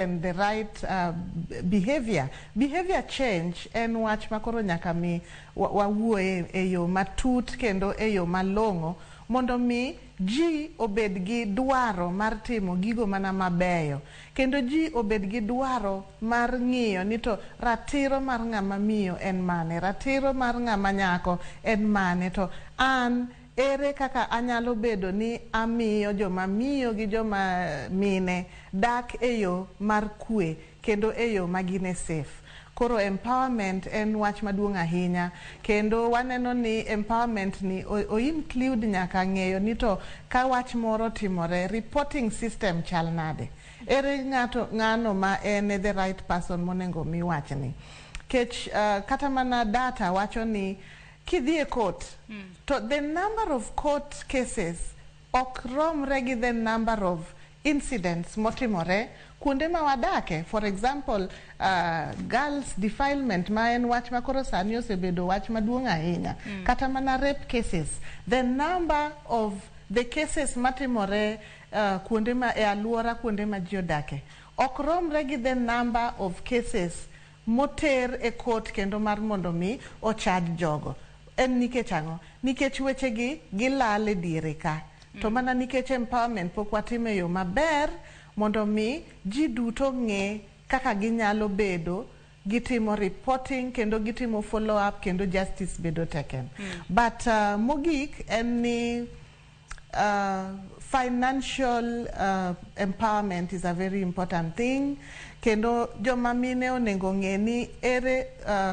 And the right behavior. Behavior change en wach makoro nyaka mi wawuoye e yo matut kendo e yo malong'o mondo mi ji obed gi dwaro mar timo gigo mana mabeyo, kendo ji obed gi dwaro mar ng'iyo ni to ratiro mar ng'ama miyo en mane, ratiro mar ng'ama nyako en mane, to an ere kaka anyalo bedo ni amiyo joma miyo gi joma mine dak e yo mar kwe kendo e yo ma gine safe. Koro empowerment en wach maduong' ahinya, kendo waneno ni empowerment ni o include nyaka ng'eyo ni to ka wach moro timore, reporting system chal nade, ere ng'ato ng'ano ma en the right person monego mi wachni kech kata mana data wacho ni kidhi e court to the number of court cases ok romre gi the number of incidents motimore kuonde ma wadake. For example, girls defilement, ma en wach ma koro sani osebedo wach maduong' ahinya, kata mana rape cases, the number of the cases matimore kuonde ma e aluora kuonde ma ji odake ok romre gi the number of cases moter e court kendo mar mondo mi ochaj jogo. En nikech ang'o? Nikech wechegi gilal e diere ka to mana nikech empowerment pok watimo e yo maber mondo mi ji duto ng'e kaka ginyalo bedo gitimo reporting kendo gitimo follow up kendo justice bedo taken. But mogik en ni financial empowerment is a very important thing, kendo joma mine onego ng'e ni ere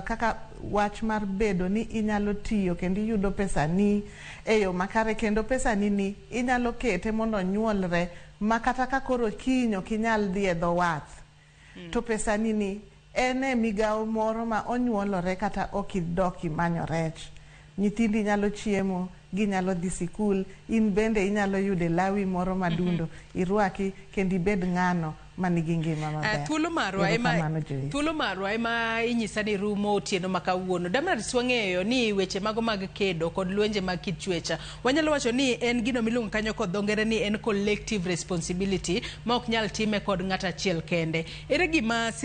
kaka wach mar bedo ni inyalo tiyo kendo iyudo pesani e yo makare, kendo pesani ni inyalo kete mondo onyuolre ma kata ka koro kiny ok inyal dhi e dho wath to pesani ni en e migawo moro ma onyuolore kata ok idok imanyo rech, nyithindi nyalo chiemo, ginyalo dhi sikul, in bende inyalo yude lawi moro madundo irwaki kendo ibed ng'ano manigi ngima maber. Thuolo marwa ema Erokamano, Joyce. Thuolo marwa ema inyisa ni rumo otieno ma kawuono. Damaris, wang'eyo ni weche mago mag kedo kod lwenje mag kit chwecha, wanyalo wacho ni en gino miluongo kanyo kod dho ngere ni en collective responsibility ma ok nyal time kod ng'ato achiel kende. Ere gima